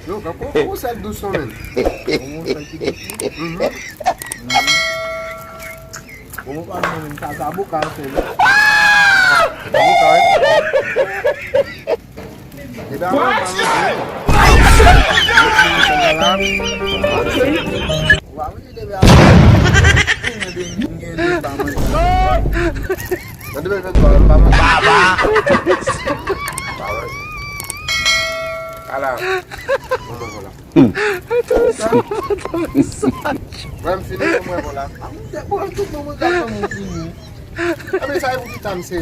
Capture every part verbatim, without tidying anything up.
Yo, kankou, kankou sèl dous non, men. Kankou sèl ki dous. Mhm. Bon, mwen pa menm sa, sa bokal fè, non? Sa bokal. Epi a mwen, pa mwen. Wa, wi, depi a mwen. Mwen gen de pa mwen. Nan de mil venntwa, mwen pa mwen. Baba! Pa mwen. Ala. Mwen mwen la. Mwen m fini pou mwen bon la. Mwen tout mwen mwen gade mwen fini. Epi sa e pou pita m se.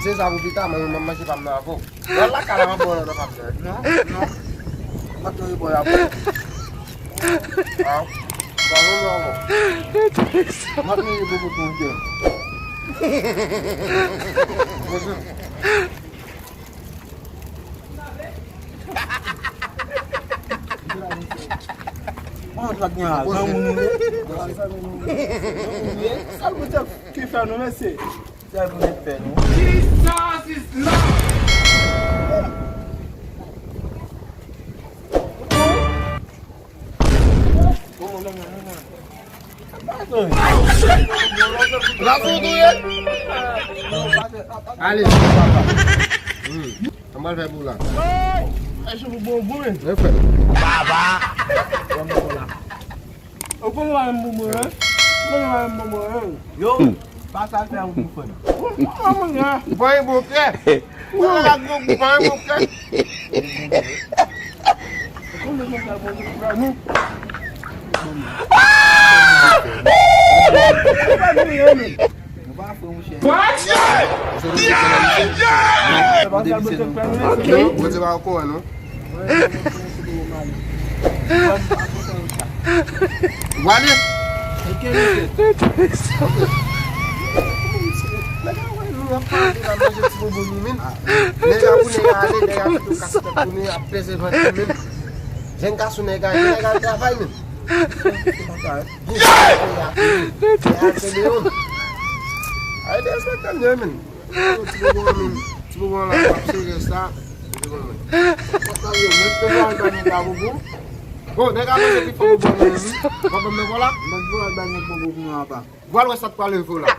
Se sa pou pita mwen mwen manje pa m nan avè w. Wala kala mwen bon nan pa m nan. Non, non. Mwen te bon la. Ah. Ba mwen non. Mwen te bon pou tonte. Bon, sa gen a, zanmi nou ye. Sa l pou te ki fè nou, mesye. Sa l pou te fè nou. Jesus is Lord! Bon, bon, bon, bon, bon. La fout ou ye? Ale, papa. Hmm. Sa m pral fè pou la. Ay, cheve bon, bon, men. Mwen fè. Baba. Ou konnen pa menm bon, bon, hein? Ou konnen pa menm bon, bon, hein? Yo, pa sa fè ou pou fè. Ou pa mwen la. Bon, bon, kè. Ou pa bon, bon, kè. Bondye pa okouran non. Wale. Nèg la wè nou ap pale la manje ti bobo nou men. Nèg la pou nèg la ale, nèg la mete yon kaskèt pou nou ap peze vant li men. Jèn gason nèg la, nèg la travay men. Gen sa nèg la pou nèg la ale deyò. Ay derespekte m men. Ti bobo men. Ti bobo la ap sere sa. Bon, nèg la manje pi fò bobo nan men li. Mwen ban men vola. Mwen vola ban men bobo pou mwen apa. Vwal wè sa k pral rive w la.